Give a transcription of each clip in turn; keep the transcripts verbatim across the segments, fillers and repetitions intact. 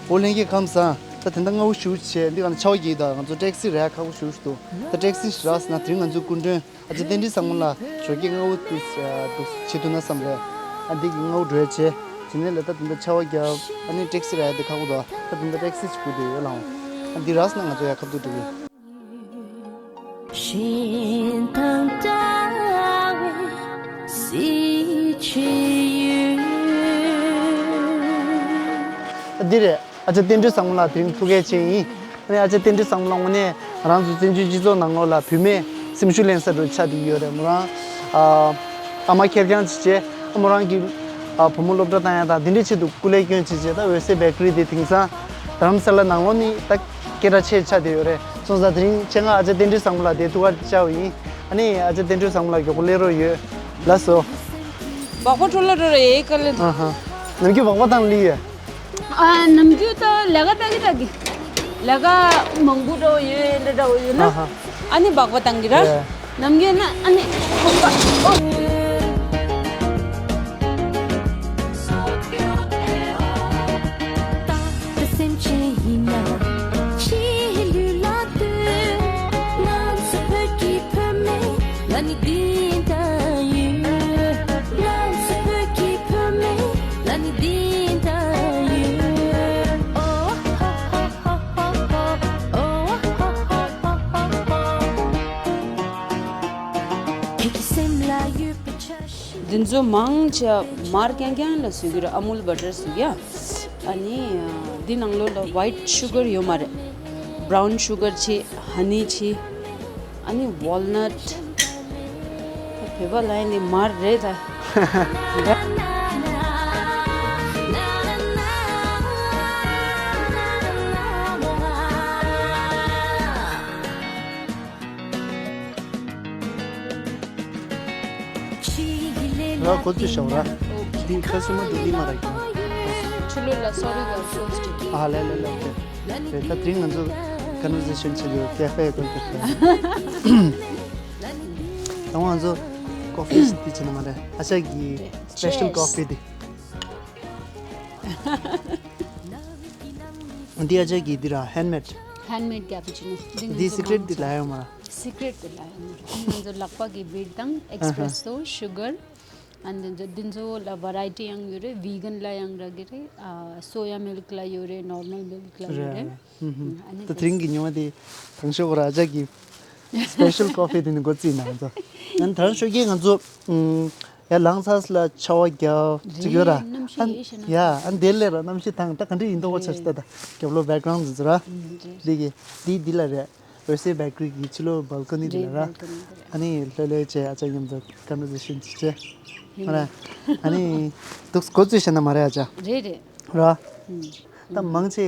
ཨོ་ལྷན་རྒྱས་ཁམས་བཟང་། ད་དེ་འདྲ་སྔ་པོ་ཞེ་པོ་བྱས། འདི་ག་ན་ཆར་པ་རྒྱག་གི་འདུག་ང་ཚོ་ཊེག་སི་རག་ཁག་པོ་ཞེ་པོ་ཞིག་འདུག་ད་ཊེག་སི་ཞིག་རག་སོང་ན་དེ་རིང་ང་ཚོའི་སྐུ་མགྲོན་ཨ་ཅག་བསྟན་སྒྲོན་བཟང་མོ་ལགས་ཞོགས་ཀས་སྔ་པོ་འདུག་འདུག་བྱེད་ཐུབ་ན་བསམ་རེད། ཨ་འདི་གི་སྔ་པོ་འགྲོ་ཡ་བྱས། དེ་ནས་ལ་ད་དེ་འདྲ་ཆར་པ་རྒྱབ། ཨ་ནི་ཊེག་སི་རག་ཡ་དེ་ཁག་པོ་འདུག་ད་དེ་འདྲ་ཊེག་སི་ཞིག་སྒུག་བསྡད་ཡོད་ལགས། ཨ་འདི་རག་སོང་ན་ང་ཚོ་ཡར་ཁ་ཐུག་འགྲོ་གི་ཡིན། ཤིང་དང་འདྲ་བའི་གཟི་བརྗིད་ཡོད། འདི་རེད། ཨ་ཅག་བསྟན་སྒྲོན་བཟང་མོ་ལགས་དེ་རིང་ཐུགས་འགན་བཞེས་ཡིན། ཨ་ནི་ཨ་ཅག་བསྟན་སྒྲོན་བཟང་མོ་ལགས་དངོས་གནས་ང་རང་ཚོ་བཙན་བྱོལ་སྤྱི་ཚོགས་ནང་ལོགས་ལ་བུད་མེད་སེམས་ཤུགས་ལེན་ས་འདྲ་ཆགས་བསྡད་ཡོད་རེད། མོ་རང་ཨ་ཨ་མ་ཁེར་རྐྱང་ཅིག་བྱས། ཨ་མོ་རང་གི་ཨ་བུ་མོ་སློབ་གྲྭ་བཏང་ཡ་དང་དེ་འདྲའི་ཆེད་དུ་སྐུ་ལས་བསྐྱོན་བྱས་བྱས། ད་འོད་ཟེར་བེ་ཀ་རི་དེ་དེང་སང་རྡ་རམ་ས་ལ་ནང་ལོགས་ནི་ད་སྐད་གྲགས་ཆེ་ཆགས་བསྡད་ཡོད་རེད། སོང་ཙང་དེ་རིང་ཆེད་མངགས་ཨ་ཅག་བསྟན་སྒྲོན་བཟང་མོ་ལགས་དེ་ཐུག་ག་བཅར་བ་ཡིན། ཨ་ནི་ཨ་ཅག་བསྟན་སྒྲོན་བཟང་མོ་ལགས་མགྱོགས་པོ་སླེབས་རོགས་ཡོད་ལགས་སོ། སྦག་སྦག་འཕྲོ་ལ་འགྲོ་རེད་ཨེ་ཀ་ལེ། ཨ་ཧ། ནམ་རྒྱུན་སྦག་སྦག་བཏང་སླེབས་ཡོད། ཨ་ནམ་རྒྱུན་ད་ལས་ཀ་ལྟ་གི་ལྟ་གི་ལས་ཀ་མང་པོ་འདྲ་བོ་ཡོད་འདྲ་འདྲ་བོ་ཡོད་ན། ཨ་ཧ། ཨ་ནི་སྦག་སྦག་བཏང་གི་ར། ཡ། ནམ་རྒྱུན་ན་ཨ་ནི་སྦག་སྦག་ཨོ། འདི་ཚོ་མང་ཆེ་མར་རྐྱང་རྐྱང་ལ་བཟོ་གི་རེད། ཨ་མུལ་བ་ཊར་བཟོ་གི་ཡ། ཨ་ནི་འདི་ནང་ལོགས་ལ་ཝའིཊ་ཤུ་གར་ཡོད་མ་རེད། བྷ་རའུན་ཤུ་གར་ཆེ། ཧ་ནི་ཆེ། ཨ་ནི་ཝོལ་ནཊ། བོད་པ་ལ་ཡིན་ནི་མར་རེད་ད། ར་གོ་ཚོད་ཤོག་ར། འདི་ཁ་སི་མ་འདུག་འདི་མ་ར་ཀྱང་། ཆུ་ལུད་ལ་སོ་རི་ལ་སོ་སི་ཊི། ཨ་ལེ་ལེ་ལེ་ལེ། རེད་ད་དེ་རིང་ང་ཚོ་ཀོན་ཝར་སེ་ཤན་བྱེད་ཀྱི་ཡོད་ཀེ་ཧྥེ་སྐོར་དེ། ད་ང་ཚོ་ཀོ་ཕི་འདི་བྱེད་ན་མ་རེད། ཨ་ཅག་གི་སི་པེ་ཤལ་ཀོ་ཕི་འདི། འདི་ཨ་ཅག་གི་འདི་ར་ཧེན་མེཌ། ཧེན་མེཌ་ཀེ་པུ་ཅི་ནོ། འདི་སི་ཀྲེཊ་འདི་ལ་ཡོད་མ་ར། སི་ཀྲེཊ་འདི་ལ་ཡོད་མ་ར། ང་ཚོ་ལག་པ་གི་བིཊ་དང་ཨེ་སི་པེ་རེ་སོ། ཤུ་གར། ཨ་ནི་འདི་ཚོ་འདི་ཚོ་ལ་ཝ་རའི་ཊི་ཡང་ཡོད་རེད། ཝི་གན་ལ་ཡང་རག་གི་རེད། ཨ་སོ་ཡ་མིལཀ་ལ་ཡོད་རེད། ནོར་མལ་མིལཀ་ལ་ཡོད་རེད། རེད། ཨ་ནི་ད་དེ་རིང་གི་ཉི་མ་དེ་དང་ཤོག་ར་ཨ་ཅག་གི་སི་པེ་ཤལ་ཀོ་ཕི་དེ་ནི་འགོ་རྩིས་གནང་ཚོ། ཨ་ནི་ད་རང་ཤོད་ཀྱི་ང་ཚོ་ཡ་ལང་ཚ་ལ་ཆར་པ་རྒྱབ་ཅིག་ཡོད་ར། རེད། གནམ་གཤིས་ཡེ་ཤེས་ན། ཡ་ཨ་འདི་ལས་ར་གནམ་གཤིས་དང་ད་ག་འདྲ་ཡིན་མདོག་པ་ཆ་ཞིག་ལྟ་ད། རྒྱབ་ལོགས་བེག་གྷ་རའུན་ཌི་འདི་ཚོ་ར། ཨ་འདི་གི་འདི་འདི་ལ་རེད། འོད་ཟེར་བེ་ཀ་རི་གི་ཕྱི་ལོགས་བལ་ཀོ་ནི་འདི་ལ་ར། རེད། བལ་ཀོ་ནི་འདི་ལ། ཨ་ནི་ལྷོད་ལྷོད་བྱས་ཨ་ཅག་མཉམ་དུ་ཀོན་ཝར་སེ་ཤན་ཅིག་བྱས། ཧེ། ཨ་ནི་འདུག་འགོ་རྩིས་བྱས་ན་མ་རེད་ཨ་ཅག་རེད་རེད། ར། ཨུམ། ད་མང་ཆེ་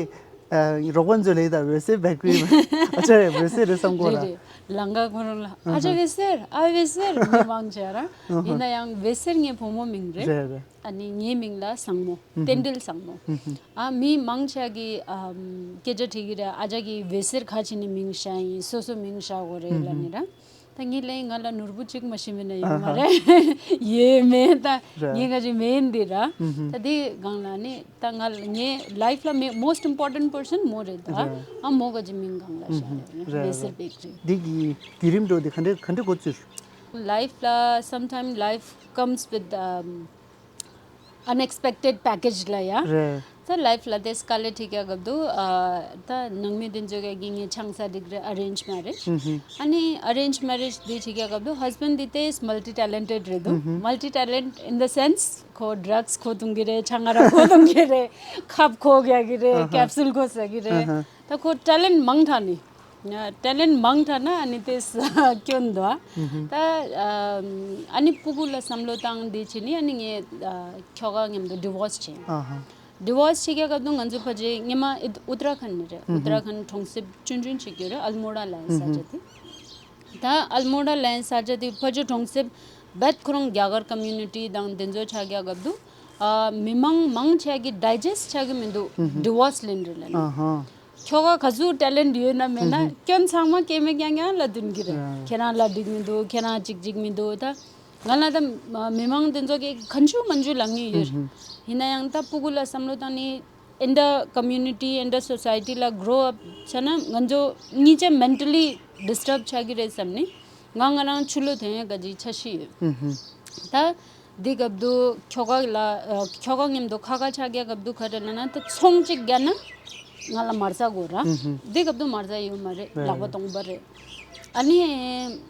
ཨ་རོགས་པ་ཚོས་ལབ་ད་འོད་ཟེར་བེ་ཀ་རི། ཨ་ཅག་འོད་ཟེར་རེད་བསམ་གོ་ར། རེད་རེད། ལང་ཀ་ཁོ་རང་ལ་ཨ་ཅག་འོད་ཟེར། ཨ་འོད་ཟེར། མི་མང་ཆེ་ར། ཡིན་ན་ཡང་འོད་ཟེར་ངའི་བུ་མོ་མིང་རེད། རེད་རེད། ཨ་ནི་ངའི་མིང་ལ་བཟང་མོ། ཨུ་ཧུ། རྟེན་འབྲེལ་བཟང་མོ། ཨུ་ཧུ། ཨ་མི་མང་ཆེ་གིས་ཨམ་སྐད་ཆ་དྲིས་ཀྱི་རེད། ཨ་ཅག་གི་འོད་ཟེར་ག་བྱས་ནས་མིང་བཞག་ཡིན། སོ་སོ་མིང་བཞག་དགོས་རེད་ལབ་ནི་ར། ད་ངས་ལབ་ཡིན་ང་ལ་ནོར་བུ་གཅིག་མ་ཤེས་མེད་ན་ཡོད་མ་རེད། ཡོད་མེད་ད། རེད། ངས་ག་ཅིག་མེད་འདི་ར། ཨུ་ཧུ། ད་འདི་སྒང་ལ་ནི་ད་ང་ལ་ངའི་ལའིཕ་ལ་མེ་most important person མོ་རེད་ད། རེད། ཨ་མོ་ག་ཅིག་མིང་སྒང་ལ་བཞག་རེད། ཨུ་ཧུ། རེད་འོད་ཟེར་རེད། བེ་ཀ་རི། འདི་གི་བརྒྱུད་རིམ་འགྲོ་འདི་ག་འདྲ་ག་འདྲ་འགོ་བཙུགས། Life ལ་sometimes life comes with um, unexpected package ལ་ཡ། རེད། ད་ལའིཕ་ལ་དེ་དཀའ་ལས་འཕྲད་ཀྱི་སྐབས་དུ་ཨ་ད་ནང་མི་དེ་ཚོ་ག་གི་ངའི་ཆང་ས་འགྲིག་རེད། ཨ་རེན་ཇི་མེ་རེཇ། ཨུ་ཧུ། ཨ་ནི་ཨ་རེན་ཇི་མེ་རེཇ་དེ་འཕྲད་ཀྱི་སྐབས་དུ་ཧས་བྷེན་ཌི་དེ་is multi talented རེད་འདུག་ཨུ་ཧུ། Multi talent in the sense ཁོ་ཌྲག་སི་ཁོ་འཐུང་གི་རེད། ཆང་རག་ཁོ་འཐུང་གི་རེད། ཁབ་ཁོ་རྒྱག་གི་རེད། ཨ་ཧ། ཀེབ་སུལ་ཁོ་ཟ་གི་རེད། ཨ་ཧ། ད་ཁོ་ཊེ་ལེན་ཊི་མང་དྲགས་ནི། ཊེ་ལེན་ཊི་མང་དྲགས་ན་ཨ་ནི་དེ་ས་སྐྱོན་འདུག་ཨ། ཨུ་ཧུ། ད་ཨ་ནི་སྤུ་གུ་ལ་བསམ་བློ་བཏང་དེ་བྱས་ནི་ཨ་ནི་ངས་ཨ་ཁྱོ་ག་མཉམ་དུ་ཌི་བོར་སི་བྱས། ཨ་ཧ། ཌི་བོར་སི་བྱེད་ཀྱི་སྐབས་དུ་ང་ཚོ་ཕལ་ཆེར་སྔོན་མ་ཨི་ཨུ་ཏ་ར་ཁན་ནས་རེད། ཨུ་ཧུ། ཨུ་ཏ་ར་ཁན་གྲོང་གསེབ་ཆུང་ཆུང་ཅིག་ཡོད་རེད། ཨལ་མོ་ཌ་ལབ་ཡ་ས་ཆ་དེ། ད་ཨལ་མོ་ཌ་ལབ་ཡ་ས་ཆ་དེ་ཕལ་ཆེར་གྲོང་གསེབ་རྦད་ཁོ་རང་རྒྱ་གར་ཀོ་མིའུ་ནི་ཊི་དང་དེ་ཚོ་ཆགས་ཀྱི་སྐབས་དུ་ཨ་མི་མང་མང་ཆེ་གི་ཌའི་ཇེ་སི་ཊི་ཆགས་ཀྱི་མི་འདུག་ཨུ་ཧུ། ཌི་བོར་སི་ལེན་རེད་ལབ་ནི། ཨ་ཧ། ཁྱོ་ག་ག་ཚོད་ཊེ་ལེན་ཊི་ཡོད་ན་མེད་ན་ཨུ་ཧུ། སྐྱོན་ཚང་མ་སྐྱེ་དམན་རྐྱང་རྐྱང་ལ་འདོན་གྱི་རེད། རེད། ཁྱེད་རང་ལ་འགྲིག་མི་འདུག་ཁྱེད་རང་ཅིག་ཅིག་མི་འདུག་ད་ང་ལ་ད་མི་མང་དེ་ཚོ་གི་གང་བྱུང་མང་བྱུང་ལབ་མཁན་ཡོད། ཨུ་ཧུ། ཡིན་ན་ཡང་ད་སྤུ་གུ་ལ་བསམ་བློ་བཏང་ནི་ in the community, in the society ལ་grow up བྱས་ན་ང་ཚོ་གཉིས་ཆ་mentally disturb ཆགས་ཀྱི་རེད་བསམ་ནས་ང་ང་རང་ཆུ་ལོ་ཐོན་ཡག་གི་འཆར་གཞི་ཡོད། ད་འདི་སྐབས་དུ་ཁྱོ་ག་ལ་ཨ་ཁྱོ་ག་མཉམ་དུ་ཁ་ཁ་ཆགས་ཡག་སྐབས་དུ་ག་རེ་ལབ་ན་ད་ཚོང་གཅིག་བརྒྱབ་ན་ང་ལ་མ་རྩ་དགོས་ར། འདི་སྐབས་དུ་མ་རྩ་ཡོད་མ་རེད། ལག་པ་སྟོང་པ་རེད། ཨ་ནི་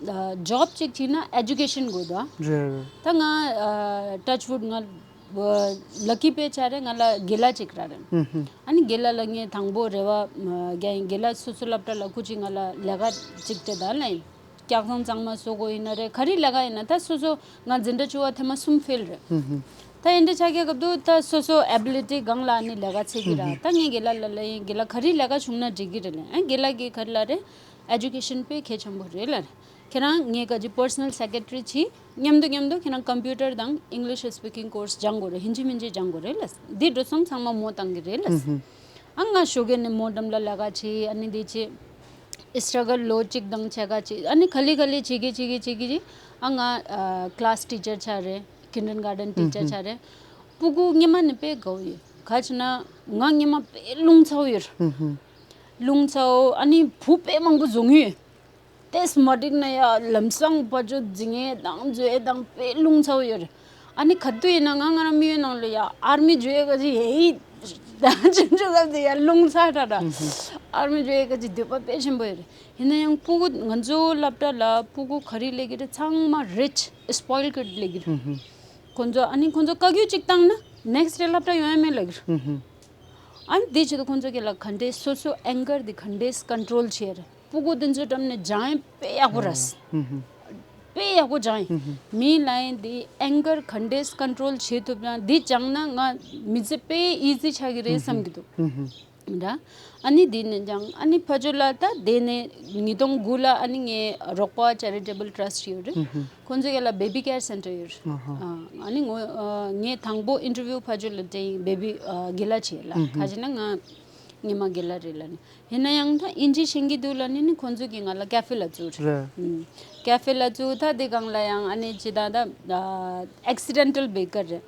ཨ་job གཅིག་བྱས་ན་education དགོས་དོ། རེད་རེད། ད་ང་ཨ་touch wood ང་ལ་ཀི་པེ་ཆ་རེད། ང་ལ་དགེ་ལགས་གཅིག་ར་རེད། ཨ་ནི་དགེ་ལགས་ལ་ངས་དང་པོ་རེ་བ་རྒྱག་ཡིན། དགེ་ལགས་སོ་སོ་སློབ་གྲྭ་ལ་སྐུ་མཁྱེན་ང་ལ་ལས་ཀ་གཅིག་སྤྲད་དང་ལབ་ཡིན། སྐྱག་ཚང་གཙང་མ་བཟོ་དགོས་ཡིན་ན་རེད། ག་རེ་ལས་ཀ་ཡིན་ན་ད་སོ་སོ་ང་འཛིན་གྲྭ་བཅུ་པ་ཐེངས་མ་གསུམ་ཕེལ་རེད། ད་ཡིན་འདྲ་ཆགས་ཡག་སྐབས་དུ་ད་སོ་སོ་ability སྒང་ལ་ཨ་ནི་ལས་ཀ་འཚོལ་གྱི་ར། ད་ངས་དགེ་ལགས་ལ་ལབ་ཡིན། དགེ་ལགས་ག་རེ་ལས་ཀ་བྱུང་ན་འགྲིག་གི་རེད་ལབ་ཡིན། ཨ་དགེ་ལགས་ཀྱིས་ག་རེ་ལབ་རེད། education དཔེ་གལ་ཆེན་པོ་རེད་ལབ་རེད། ཁྱེད་རང་ངའི་ག་ཅི་personal secretary བྱེད། མཉམ་དུ་མཉམ་དུ་ཁྱེད་རང་computer དང་English speaking course སྦྱང་དགོས་རེད། ཧིན་ཇི་མིན་ཇི་སྦྱང་དགོས་རེད་ལབ། འདི་འགྲོ་སོང་ཚང་མ་མོ་བཏང་གི་རེད་ལབ། ཨ་ང་ཞོགས་ཀས་ནས་མོ་འགྲམ་ལ་ལས་ཀ་བྱེད། ཨ་ནི་འདི་བྱེད། struggle ལོ་གཅིག་དང་ཕྱེད་ཀ་བྱེད། ཨ་ནི་ག་ལེ་ག་ལེ་བྱེད་ཀྱི་བྱེད་ཀྱི་བྱེད་ཀྱི་ཨ་ང་ཨ་class teacher ཆགས་རེད། kindergarten teacher ཆགས་རེད། སྤུ་གུ་སྔོན་མ་ནས་དཔེ་དགའ་བོ་ཡོད། ག་ཅི་ན་ང་སྔོན་མ་དཔེ་རླུང་ཚ་བོ་ཡོད་རེད། རླུང་ཚ་བོ། ཨ་ནི་བུ་དཔེ་མང་པོ་བཟོ་གི་ཡོད། ཏེས་མ་འགྲིག་ན་ཡ་ལམ་སང་ཕ་ཆོས་འཛིང་ངེ་དང་བཟོས་དང་དཔེ་རླུང་ཚ་བོ་ཡོད་རེད། ཨ་ནི་ག་དུས་ཡིན་ན་ང་ང་རང་མི་ཡུལ་ནང་ལ་ཡ་ཨར་མི་བཟོས་ག་ཅི་ཡེ་ད་ཅི་འཇུ་ག་ཅི་ཡ་རླུང་ཚ་ད་ད་ཨར་མི་བཟོས་ག་ཅི་འདོད་པ་དཔེ་ཆེན་པོ་ཡོད་རེད། ཡིན་ན་ཡང་སྤུ་གུ་ང་ཚོ་སློབ་གྲྭ་ལ་སྤུ་གུ་ག་རེ་སླེབས་ཀྱི་རེད། ཚང་མ་rich spoil kid སླེབས་ཀྱི་རེད། ཁོང་ཚོ་ཨ་ནི་ཁོང་ཚོ་བཀའ་བཀྱོན་གཅིག་བཏང་ན་next day སློབ་གྲྭ་ཡོང་ཡ་མེད་ལབ་ཀྱི་རེད། ཨ་ནི་དེ་བྱེད་དུ་ཁོང་ཚོ་གི་ལ་ག་འདྲས་སོ་སོ་anger དེ་ག་འདྲས་control བྱེད་རེད། སྤུ་གུ་དེ་ཚོའི་འགྲམ་ནས་སྦྱང་ཡས་དཔེ་ཡག་པོ་རེད། དཔེ་ཡག་པོ་སྦྱང་ཡིན། མི་ལ་ཡིན་དེ་anger ག་འདྲས་control བྱེད་ཐུབ་ན་འདི་སྦྱང་ན་ང་མི་ཚེ་དཔེ་easy ཆགས་ཀྱི་རེད་བསམ་གྱི་འདུག་འདྲ། ཨ་ནི་དེ་ནས་ཀྱང་ཨ་ནི་ཕ་ཇོ་ལ་ད་དེ་ནས་ཉིས་སྟོང་དགུ་ལ་ཨ་ནི་ངའི་རོགས་པ་charitable trust ཡོད་རེད། ཁོང་ཚོ་ཡ་ལ་baby care center ཡོད་རེད། ཨ་ནི་ངོ་ཨ་ངས་དང་པོ་interview ཕ་ཇོ་ལ་དྲན་baby ཨ་དགེ་ལགས་བྱས་ལ་ག་ཅི་ན་ང་ངེད་མ་དགེ་ལགས་རེད་ལ་ནི། ཡིན་ན་ཡང་ད་ཨིན་ཇི་ཤེས་ཀྱི་འདུག་ལ་ནི་ནི་ཁོང་ཚོ་གིས་ང་ལ་cafe ལ་བཙུགས་རེད། རེད། cafe ལ་བཙུགས་ད་དེ་སྒང་ལ་ཡང་ཨ་ནི་ཇི་ལྟར་ད་accidental baker རེད།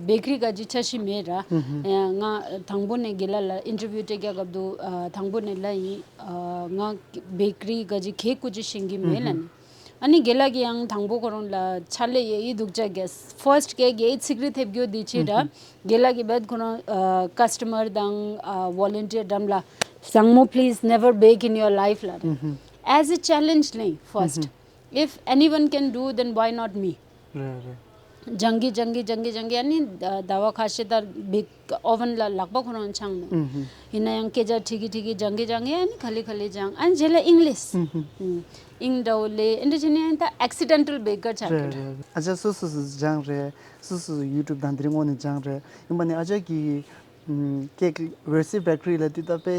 bakery ག་ཅི་འཆར་གཞི་མེད་ར། ང་དང་པོ་ནས་དགེ་ལགས་ལ་interview སྤྲད་རྒྱག་སྐབས་དུ་དང་པོ་ནས་ལ་ཡིན། ང་bakery ག་ཅི་གས་ཀུ་ཅི་ཤེས་ཀྱི་མེད་ལ་ནི། ཨ་ནི་དགེ་ལགས་ཀྱིས་ཡང་དང་པོ་ཁོ་རང་ལ་ཕྱག་ལས་ཡེ་ཡི་འདུག་ཅག་གས་first cake ཡེ་ཚིག་རི་ཐེབས་རྒྱུ་དེ་ཆེད་ར། དགེ་ལགས་ཀྱིས་བད་ཁོ་རང་customer དང་volunteer འགྲམ་ལ་བཟང་མོ་please never bake in your life ལ་ར། as a challenge ལེན་first if anyone can do then why not me རེད་རེད། སྦྱང་གི་སྦྱང་གི་སྦྱང་གི་སྦྱང་གི་ཨ་ནི་ཟླ་བ་ཁ་ཤས་ལྟར་big oven ལ་ལག་པ་ཁོ་རང་འཆང་ནས། ཡིན་ན་ཡང་སྐད་ཆ་དྲིས་ཀྱི་དྲིས་ཀྱི་སྦྱང་གི་སྦྱང་གི་ཨ་ནི་ག་ལེ་ག་ལེ་སྦྱང་ཨ་ནི་རྗེས་ལ་ཨིང་ལིཤ། ཨིང་འདྲ་བོ་ལས་ཨེ་འདྲ་བྱས་ནས་ཨ་ནི་ད་accidental baker ཆགས་རེད་ཀྱི་རེད། རེད། ཨ་ཅག་སོ་སོ་སོ་སྦྱངས་རེད། སོ་སོ་སོ་YouTube དང་དེ་རིང་དངོས་གནས་སྦྱངས་རེད། ཡིན་པ་ནི་ཨ་ཅག་གི་ཀེག་ཝེར་སི་བེ་ཀ་རི་ལ་དུས་ད་དཔེ་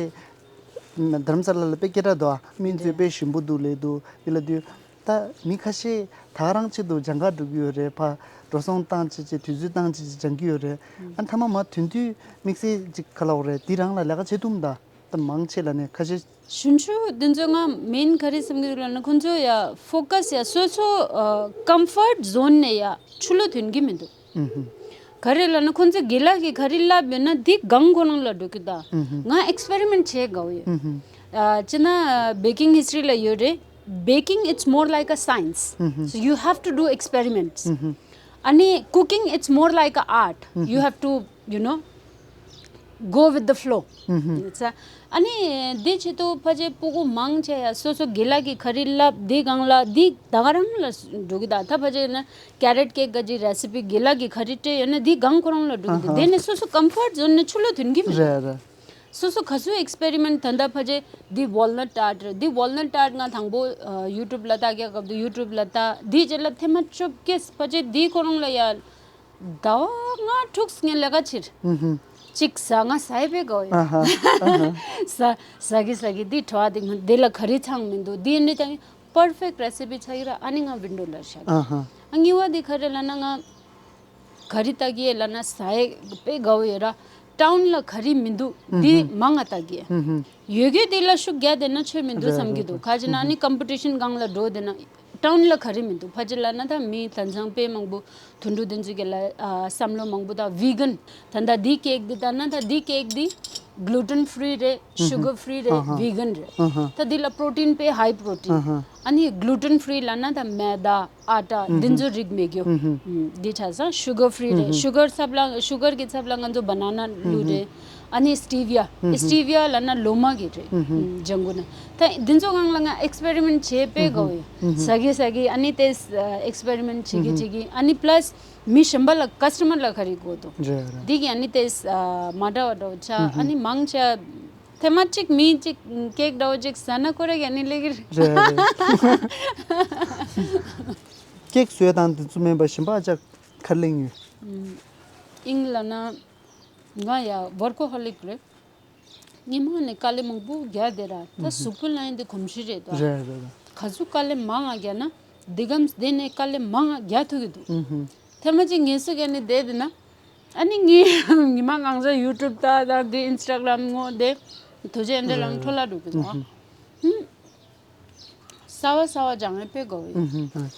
རྡ་རམ་ས་ལ་ལ་དཔེ་སྐད་གྲགས་འདུག་ཨ། སྨན་བཅོས་དཔེ་ཞིམ་པོ་འདུག་ལས་འདུག་དེ་ལ་དུས། ད་མི་ཁ་ཤས་ད་རང་ཆེད་དུ་སྦྱང་ག་འགྲོ་གི་ཡོད་རེད། ཕ་འགྲོ་སོང་བཏང་བྱས་བྱས་དུས་ཚོད་བཏང་བྱས་བྱས་སྦྱང་གི་ཡོད་རེད། ཨ་མཐའ་མ་མ་དོན་དུས་དམིགས་བསལ་ཅིག་ག་ལབ་དགོས་རེད། དེ་རང་ལ་ལས་ཀ་བྱེད་ཐུབ་མ་ད་ད་མང་ཆེ་ལ་ནས་ཁ་ཤས། གཞོན་ཆུ་འདི་ཚོ་ང་མིན་ག་རེ་བསམ་གི་འདུག་ལབ་ན་ཁོང་ཚོ་ཡ་focus ཡ་སོ་སོ་comfort zone ནས་ཡ་ཆུ་ལོ་ཐོན་གི་མི་འདུག་ག་རེ་ལབ་ན་ཁོང་ཚོ་དགེ་ལགས་ཀྱིས་ག་རེ་ལབ་ཡོད་ན་འདི་གང་ཁོ་རང་ལ་འགྲོ་གི་ད། ང་experiment བྱེད་དགའ་བོ་ཡོད། ཅི་ན་baking history ལ་ཡོད་རེད། Baking it's more like a science. So you have to do experiments. ཨ་ནི་cooking it's more like a art. You have to, you know, go with the flow. ཨ་ནི་འདི་ཆེད་དུ་ཕ་ཆེ་སྤུ་གུ་མང་ཆེ་ཡ་སོ་སོ་དགེ་ལགས་ཀྱིས་ག་རེ་ལབ་འདི་གང་ལ་འདི་ད་ག་རང་ལ་འགྲོ་གི་ད། ད་ཕ་ཆེ་ན་carrot cake ག་ཅི་recipe དགེ་ལགས་ཀྱིས་ག་རེ་སྤྲད་ཡོད་ན་འདི་གང་ཁོ་རང་ལ་འགྲོ་གི་འདུག་དེ་ནས་སོ་སོ་comfort zone ནས་ཆུ་ལོ་ཐོན་གི་མི་འདུག་རེད་རེད། སོ་སོ་ག་ཚོད་experiment ད་ལྟ་ཕ་ཆེ་འདི་walnut tart རེད། འདི་walnut tart ང་དང་པོ་ཨ་YouTube ལ་ལྟ་རྒྱག་སྐབས་དུ་YouTube ལ་ལྟ། འདི་རྗེས་ལ་ཐེངས་མ་བཅོ་བརྒྱད་ཕ་ཆེ་འདི་ཁོ་རང་ལ་ཡ་ཟླ་བ་ལྔ་དྲུག་ངས་ལས་ཀ་བྱེད། གཅིག་ཟ་ང་ཟ་ཡི་པའི་དགའ་བོ་ཡ། ཟ་ཟ་གི་ཟ་གི་འདི་བྲོ་བ་འདི་ང་འདི་ལ་ག་རེ་ཚང་མི་འདུག་འདི་ནི་ཀྱང་perfect recipe ཆགས་ཀྱི་ར། ཨ་ནི་ང་window ལ་བཞག་གི། ཨ་གཉིས་པ་འདི་ག་རེ་ལབ་ན་ང་ག་རེ་ལྟ་གི་ཡོད་ལབ་ན་ཟ་ཡི་དཔེ་དགའ་བོ་ཡོད་ར། town ལ་ག་རེ་མི་འདུག་འདི་མང་ང་ལྟ་གི་ཡོད། ཡོད་གི་འདི་ལ་ཤུགས་རྒྱག་བསྡད་ན་ཆོས་མི་འདུག་བསམ་གི་འདུག་ག་ཅི་ན་ཨ་ནི་competition སྒང་ལ་འགྲོ་བསྡད་ན་ ཊའུན་ལ་ག་རེ་མི་འདུག་ཕལ་ཆེར་ལབ་ན་ད་མི་དེང་སང་དཔེ་མང་པོ་དུད་འགྲོ་དེ་ཚོ་གི་ལ་ཨ་བསམ་བློ་མང་པོ་ད་བི་གན་ད་ད་འདི་ཀེག་འདི་ད་ན་ད་འདི་ཀེག་འདི་གླུ་ཊན་ཕི་རི་རེད། ཤུ་གར་ཕི་རི་རེད། ཨ་ཧ། བི་གན་རེད། ཨ་ཧ། ད་འདི་ལ་པྲོ་ཊིན་དཔེ་ཧའི་པྲོ་ཊིན། ཨ་ཧ། ཨ་ནི་གླུ་ཊན་ཕི་རི་ལབ་ན་ད་མེ་ད་ཨ་ཊ་འདི་ཚོ་རིགས་མེད་རྒྱུ། ཨ་ཧ། འདི་ཆ་ས་ཤུ་གར་ཕི་རི་རེད། ཨ་ཧ། ཤུ་གར་ཚབ་ལ་ཤུ་གར་གི་ཚབ་ལ་ང་ཚོ་བ་ན་ན་གླུ་རེད། ཨ་ནི་སི་ཊི་བི་ཡ། ཨ་ཧ། སི་ཊི་བི་ཡ་ལབ་ན་ལོ་མ་གི་རེད། ཨ་ཧ། ཨ་ཇང་གུ་ན། ད་འདི་ཚོ་སྒང་ལ་ང་ཨེགསི་པེ་རི་མེན་ཊ་བྱེད་དཔེ་དགའ་བོ་ཡོད། ཨ་ཧ། ཟ་གི་ཟ་གི་ཨ་ནི་དེ་ཨེགསི་པེ་རི་མེན་ཊ་བྱེད་གི་ཨ་ཧ། བྱེད་གི་ཨ་ནི་པ་ལ་སི་མི་གཞན་པ་ལ་ཀ་སི་ཊ་མར་ལ་ག་རེ་དགོས་འདུག་རེད་རེད། འདི་གི་ཨ་ནི་དེ་མ་འདྲ་བ་འདྲ་བོ་ཆགས། ཨ་ཧ། ཨ་ནི་མང་ཆེ་ཐེངས་མ་གཅིག་མི་གཅིག་ཀེག་འདྲ་བོ་གཅིག་ཟ་ན་ཁོ་རང་གི་ཨ་ནི་ལེགས་གི་རེད། རེད་རེད། ཀེག་བཟོས་དང་དེ་ཚོ་མིན་པ་གཞན་པ་ཨ་ཅག་ག་རེ་གླེང་ཡོད། ཨིང་ལབ་ན། ང་ཡ་ཝར་ཀོ་ཧོ་ལིག་རེད། ཉི་མ་ནས་དཀའ་ལས་མང་པོ་རྒྱག་བསྡད་ར། ད་གཟུགས་པོ་ལ་ཡིན་དེ་གོམས་གཤིས་རེད་དོ། རེད་རེད་རེད། ག་ཚོད་དཀའ་ལས་མང་ང་རྒྱག་ན་འདི་གམ་དེ་ནས་དཀའ་ལས་མང་ང་རྒྱག་ཐུབ་ཀྱི་འདུག་ཨུ་ཧུ། ཐེངས་མ་གཅིག་ངལ་གསོ་རྒྱག་ནས་བསྡད་དེ་ན། ཨ་ནི་ངས་ཉི་མ་གང་ཟག་ཡུ་ཊུབ་ལྟ་དང་དེ་ཨིན་སི་ཊ་གྷ་རམ་ངོ་དེ་དོ་ཅན་འདྲ་ལང་འཕྲོ་བརླག་འགྲོ་གི་འདུག་ཨ། ཧུམ། གསར་བ་གསར་བ་སྦྱང་ཡས་དཔེ་དགའ་བོ་ཡོད། ཨུ་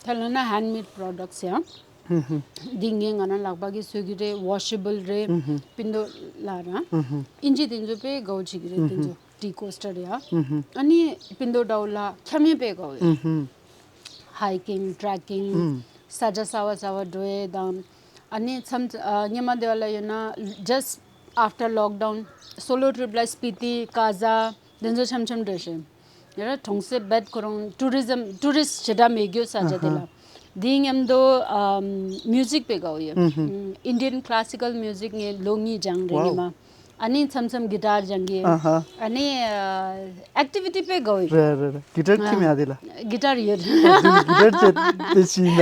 ཧུ། ད་ལབ་ན་ཧེན་མེད་པྲོ་ཌག་སི་ཡང་། ཧུམ་ཧུམ། འདི་ངས་ང་རང་ལག་པ་གིས་བཟོ་གི་རེད། ཝོ་ཤེ་བལ་རེད། ཨུ་ཧུམ། པིན་དོ་ལ་རང་། ཨུ་ཧུམ། ཨིན་ཇི་དེ་ཚོ་དཔེ་དགའ་བོ་བྱེད་ཀྱི་རེད། ཨུ་དེ་ཧུམ། ཚོ་ཊི་ཀོ་སི་ཊར་ཡ། ཨུ་ཧུམ། ཨ་ནི་པིན་དོ་འདྲ་བོ་ལ་འཁྱམ་ཡས་དཔེ་དགའ་བོ་ཡོད། ཨུ་ཧུམ། ཧའི་ཀིང་ཊྲེག་ཀིང་། ཨུམ། ས་ཆ་གསར་བ་གསར་བ་འགྲོ་ཡས་དང་། ཨ་ནི་མཚམས་ཨ་སྔོན་མ་དེ་བ་ལ་ཡོད་ན་just after lockdown solo trip ལ་སྤི་ཏི་ཀ་ཟ་དེ་ཚོ་འཆམ་འཆམ་འགྲོ་ཤེས། ཡ་ར་གྲོང་གསེབ་བེད་ཁོ་རང་ཊུ་རི་ཛམ་ཊུ་རི་སི་ཊི་ཞེ་དྲག་མེད་རྒྱུ་ས་ཆ་དེ་ལ། ཨ་ཧ། དེའི་མཉམ་དུ་ཨམ་མིའུ་ཟིག་དཔེ་དགའ་བོ་ཡོད། ཨུ་ཧུ། ཨིན་ཌི་ཡན་ཀ་ལ་སི་ཀལ་མིའུ་ཟིག་ངས་ལོ་གཉིས་སྦྱངས་རེད། ཝའོ། ཉི་མ། ཨ་ནི་མཚམས་མཚམས་གི་ཊར་སྦྱང་གི། ཨ་ཧ། ཨ་ནི་ཨ་ཨེག་ཊི་བི་ཊི་དཔེ་དགའ་བོ་ཡོད། རེད་རེད་རེད། གི་ཊར་ཁྱེར་མེད་ཨ་དེ་ལ། གི་ཊར་ཡོད། ཨ་དེ་ལ་གི་ཊར་བྱས་ཏེ་ཕྱིན་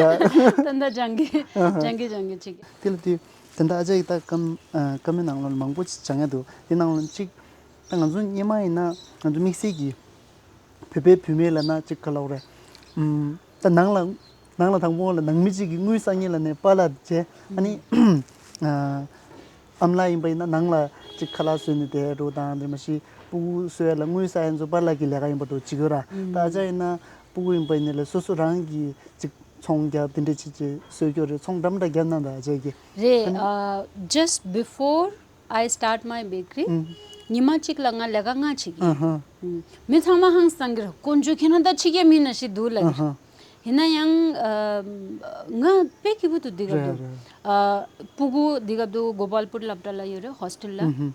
ད། ད་ལྟ་སྦྱང་གི། ཨ་ཧ། སྦྱང་གི་སྦྱང་གི་བྱེད་ཀྱི། དེ་ལ་དུས་དེ་འདྲ་ཨ་ཅག་གི་ད་ཀམ་ཨ་ཀམ་མེན་ནང་ལོགས་ལ་མང་པོ་ཅིག་སྦྱང་ཡ་འདུག་དེ་ནང་ལོགས་ཅིག་ད་ང་ཚོ་སྔོན་མ་ཡིན་ན་ང་ཚོ་དམིགས་བསལ་གྱི་བོད་པའི་བུད་མེད་ལབ་ན་ཅིག་ག་ལབ་དགོས་རེད། ཨམ། ད་ནང་ལ་ནང་ལ་དང་པོ་ལ་ནང་མི་གཅིག་གིས་དངུལ་བསགས་མཁན་ལ་ནས་པཱ་ལགས་བྱས། ཨ་ནི་ཨ་ཨམ་ལགས་ཡིན་པ་ཡིན་ན་ནང་ལ་ཅིག་ཁ་ལག་བཟོས་ནས་བསྡད་འགྲོ་དང་། དེ་མ་གཞི་སྤུ་གུ་གསོ་ཡ་ལ་དངུལ་བསགས་ཡ་ཚོ་པཱ་ལགས་ཀྱི་ལས་ཀ་ཡིན་པ་འདྲ་བོ་བྱེད་ཀྱི་ཡོད་ར། ད་ཨ་ཅག་ཡིན་ན་སྤུ་གུ་ཡིན་པ་ཡིན་ན་ལས་སོ་སོ་རང་གིས་ཅིག་ཚོང་རྒྱབ་དེ་འདྲ་བྱེད་ཅིག་གསོ་སྐྱོར་རེད། ཚོང་འདྲ་མི་འདྲ་རྒྱབ་གནང་ད་ཨ་ཅག་གིས། རེད། ཨ་ནི་ཨ་just before I start my bakery. ཨུམ། ཉི་མ་གཅིག་ལ་ང་ལས་ཀ་ལྔ་བྱེད་ཀྱི། ཨ་ཧ། ཨུམ། མི་ཚང་མ་ཧང་སང་གི་རེད། དཀོན་མཆོག་ཁྱེད་རང་ད་ཕྱི་རྒྱལ་མི་ན་ཞིག་འདུག་ལབ་ཀྱི་རེད། ཨ་ཧ། ཡིན་ན་ཡང་ཨ་ང་དཔེ་སྐྱིད་པོ་འདུག་དེ་ག་རེད་འདུག་རེད། ཨ་སྤུ་གུ་དེ་ག་འདུག་གོ་པལ་པུར་སློབ་གྲྭ་ལ་ཡོད་རེད། ཧོ་སི་ཊེལ་ལ། ཨུ་ཧུ།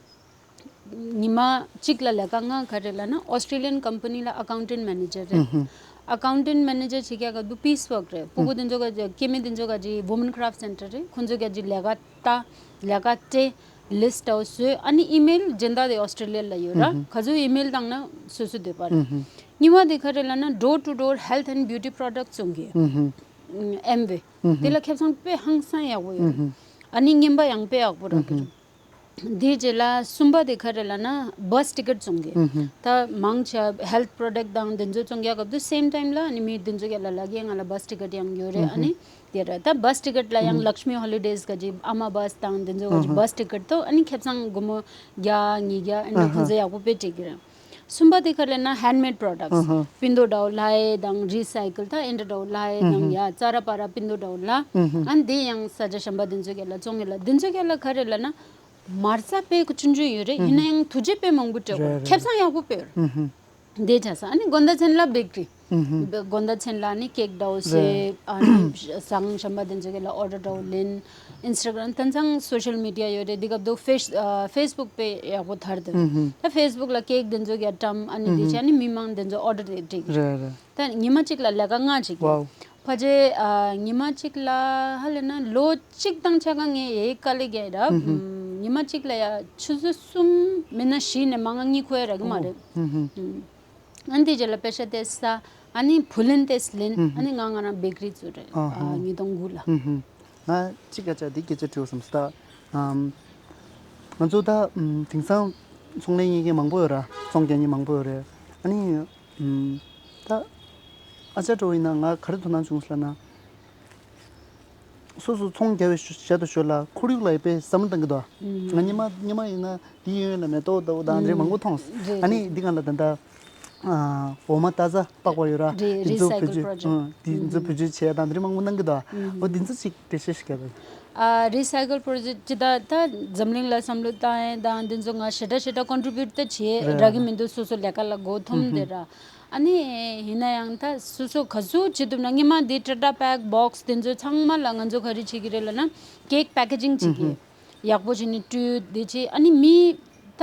ཉི་མ་གཅིག་ལ་ལས་ཀ་ལྔ་ག་རེ་ལབ་ན་ཨོ་སི་ཊྲེ་ལི་ཡན་ཀམ་པ་ནི་ལ་ཨ་ཀའུན་ཊེན་མེ་ནེ་ཇར་རེད། ཨུ་ཧུ། ཨ་ཀའུན་ཊེན་མེ་ནེ་ཇར་བྱེད་ཀྱི་ག་དུ་པིས་ཝརཀ་རེད། སྤུ་གུ་དེ་ཚོ་ག་ཅིག་སྐྱེ་དམན་དེ་ཚོ་ག་ཅིག་ཝུ་མེན་ཀ་རཕ་ཊི་སེན་ཊར་རེད། ཁོང་ཚོ་ག་ཅིག་ལས་ཀ་ལྟ། ལས་ཀ་སྤྲད། ལིསི་ཊི་ཨའུཊ་བཟོས། ཨ་ནི་ཨི་མེལ་སྦྱིན་བདག་དེ་ཨོ་སི་ཊྲེ་ལི་ཡ་ལ་ཡོད་ར། ཨུ་ཧུ། ག་ཚོད་ཨི་མེལ་བཏང་ན་སོ་སོ་འདོད་པ་རེད། ཨུ་ཧུ། གཉིས་པ་དེ་ག་རེ་ལབ་ན་door to door health and beauty products བཙོང་གི། ཨུ་ཧུ། ཨེམ་ཝེ། ཨུ་ཧུ། དེ་ལ་ཁེ་བཟང་དཔེ་ཧང་སང་ཡག་པོ་ཡོད་རེད། ཨུ་ཧུ། ཨ་ནི་རྔན་པ་ཡང་དཔེ་ཡག་པོ་རག་གི་རེད། ཨུ་ཧུ། དེའི་རྗེས་ལ་གསུམ་པ་དེ་ག་རེ་ལབ་ན་བྷ་སི་ཊི་ཀེ་ཊི་བཙོང་གི། ཨུ་ཧུ། ད་མང་ཆེ་ཧེལ་ཐི་པྲོ་ཌག་ཊི་དང་དེ་ཚོ་བཙོང་རྒྱག་སྐབས་དུ་སེམ་ཊའིམ་ལ་ཨ་ནི་མི་དེ་ཚོ་ག་ལ་ལ་གེ་ང་ལ་བྷ་སི་ཊི་ཀེ་ཊི་ཡང་ཡོད་རེད། ཨུ་ཧུ། ཨ་ནི་དེ་རེད། ད་བྷ་སི་ཊི་ཀེ་ཊི་ལ་ཡང་ཨུ་ཧུ། ལཀྵ་མི་ཧོ་ལི་ཌེས་ག་ཅིག་ཨ་མ་བྷ་སི་དང་དེ་ཚོ་ག་ཅིག་ཨུ་ཧུ། བྷ་སི་ཊི་ཀེ་ཊི་དོ། ཨ་ནི་ཁེ་བཟང་སྒོར་མོ་བརྒྱ་ཉིས་བརྒྱ་ཨ་ནི་ཨུ་ཧུ། གང་ཟག་ཡག་པོ་དཔེ་སྤྲད་ཀྱི་རེད། གསུམ་པ་དེ་ག་རེ་ལབ་ན་ཧེན་མེད་པྲོ་ཌག་ཊི། ཨུ་ཧུ། པིན་དོ་འདྲ་བོ་ལ་ཡེ་དང་རི་སའི་ཀལ་ད་ཨེ་འདྲ་འདྲ་བོ་ལ་ཡེ་དང་ཨུ་ཧུ། ཡ་ཙ་ར་པ་ར་པིན་དོ་འདྲ་བོ་ལ། ཨུ་ཧུ། ཨ་ནི་དེ་ཡང་ས་ཆ་གཞན་པ་དེ་ཚོ་ག་ལ་བཙོང་གི་ལ། དེ་ཚོ་ག་ལ་ག་རེ་ལབ་ན། མ་རྩ་དཔེ་ཆུང་ཆུང་ཡོད་རེད། ཨུ་ཧུ། ཡིན་ན་ཡང་ཐུགས་རྗེ་དཔེ་མང་པོ་སྤྲད་དགོས་རེད། རེད་རེད། ཁེ་བཟང་ཡག་པོ་དཔེ་ཡོད་རེད། ཨུ་ཧུ། འདི་བྱས་ཙང་ཨ་ནི་དགོང་དག་མཚན་ལ་བེག་རི། ཨུ་ཧུ། དགོང་དག་མཚན་ལ་ཨ་ནི་ཀེག་འདྲ་བོ་བཟོས། རེད། ཨ་ནི་ཟངས་ཤམ་པ་དེ་ཚོ་ག་ལ་ཨོ་ཌར་འདྲ་བོ་ལེན། ཨིན་སི་ཊ་གྷ་རམ་དེང་སང་སོ་ཤལ་མི་ཌི་ཡ་ཡོད་རེད། འདི་སྐབས་དུ་ཕེ་ཨ་ཕེ་སི་བུག་དཔེ་ཡག་པོ་དར་འདུག་ཨུ་ཧུ། ད་ཕེ་སི་བུག་ལ་ཀེག་དེ་ཚོ་ག་བཀྲམ། ཨ་ནི་ཨུ་དེ་ཧུ། བྱས་ཨ་ནི་མི་མང་དེ་ཚོ་ཨོ་ཌར་དེ་སྤྲད་ཀྱི་རེད། རེད་རེད། ད་ཉི་མ་གཅིག་ལ་ལས་ཀ་ལྔ་བྱེད་ཀྱི། ཝའོ། ཕལ་ཆེར་ཨ་ཉི་མ་གཅིག་ལ་ཧ་ལས་ན་ལོ་གཅིག་དང་ཕྱེད་ཀ་ངས་ཡའི་དཀའ་ལས་རྒྱག་ཡིན་ར། ཨུ་ཧུ། ཉི་མ་གཅིག་ལ་ཡ་ཆུ་ཚོད་གསུམ་མིན་ན་བཞི་ནས་མང་ང་གཉིས་འཁོར་ཡ་རག་གི་མ་རེད། ཨུ་ཧུ། ཨ་ནི་དེ་རྗེས་ལ་པེ་ཤ་དེ་ཟ། ཨ་ནི་བུ་ལོན་དེ་ལེན། ཨུ་ཧུ། ཨ་ནི་ང་ང་རང་བེག་རི་བཙུགས་རེད། ཨ་ཧ། ཨ་ཉིས་སྟོང་དགུ་ལ། ཨུ་ཧུ། ང་གཅིག་སྐད་ཆ་འདི་སྐད་ཆ་དྲི་བ་བསམ་སོང་ད། ཨམ། ང་ཚོ་ད་ཨམ་དེང་སང་ཚོང་ལས་གཉེར་མཁན་མང་པོ་ཡོད་ར། ཚོང་རྒྱག་མཁན་མང་པོ་ཡོད་རེད། ཨ་ནི། ཨམ། ད། ཨ་ཅག་འདྲ་བོ་ཡིན་ན་ང་ག་རེ་དོ་སྣང་བྱུང་ཟེར་ན། སོ་སོ་ཚོང་རྒྱག་པའི་ཞོ་ཞོར་དུ་ཞོར་ལ་ཁོར་ཡུག་ལ་ཡི་དཔེ་བསམ་བློ་བཏང་གི་འདུག་ཨ། ང་ཉི་མ་ཉི་མ་ཡིན་ན་འདི་ཡོད་ལ་མེ་ཏོག་ལྟ་བུ་དང་འདི་འདྲའི་མང་པོ་མཐོང་། རེད། ཨ་ནི་འདི་གང་ལ་ད་ལྟ་ ཨ། འོ་མ་ཏ་ཛ་པགས་པ་ཡོད་ར། རེད། དེ་ཚོ་བེད་རི་སའི་ཀལ་སྤྱོད་པྲོ་ཇེཀ་ཨ། དེ་ཚོ་བེད་སྤྱོད་བྱས་དང་དེ་འདྲ་མང་པོ་གནང་གི་འདུག་ཨ། འོ་དེ་ཚོ་ཅིག་འགྲེལ་བཤད་ཞིག་རྒྱབ་དང་། ཨ། རི་སའི་ཀལ་པྲོ་ཇེཀ་ཅི་ད་ད་འཛམ་གླིང་ལ་བསམ་བློ་བཏང་ཡས་དང་དེ་ཚོ་ང་ཞེ་དྲག་ཞེ་དྲག་ཀོན་ཊི་བིའུ་ཊི་ད་བྱས་རེད། རག་གི་མི་འདུག་སོ་སོ་ལས་ཀ་ལ་མགོ་འཐོམ་དེ་ར། ཨ་ནི་ཡིན་ན་ཡང་ད་སོ་སོ་ག་ཚོད་བྱེད་ཐུབ་ན། སྔོན་མ་འདི་ཊ་ཊ་པེག་སི་བོག་སི་དེ་ཚོ་ཚང་མ་ལ་ང་ཚོ་ག་རེ་བྱེད་ཀྱི་རེད་ལབ་ན། ཀེག་པེ་ཀེ་ཇིང་བྱེད་ཀྱི། ཡག་པོ་བྱས་ནས་སྤྲོད་དེ་བྱས། ཨ་ནི་མི་ད་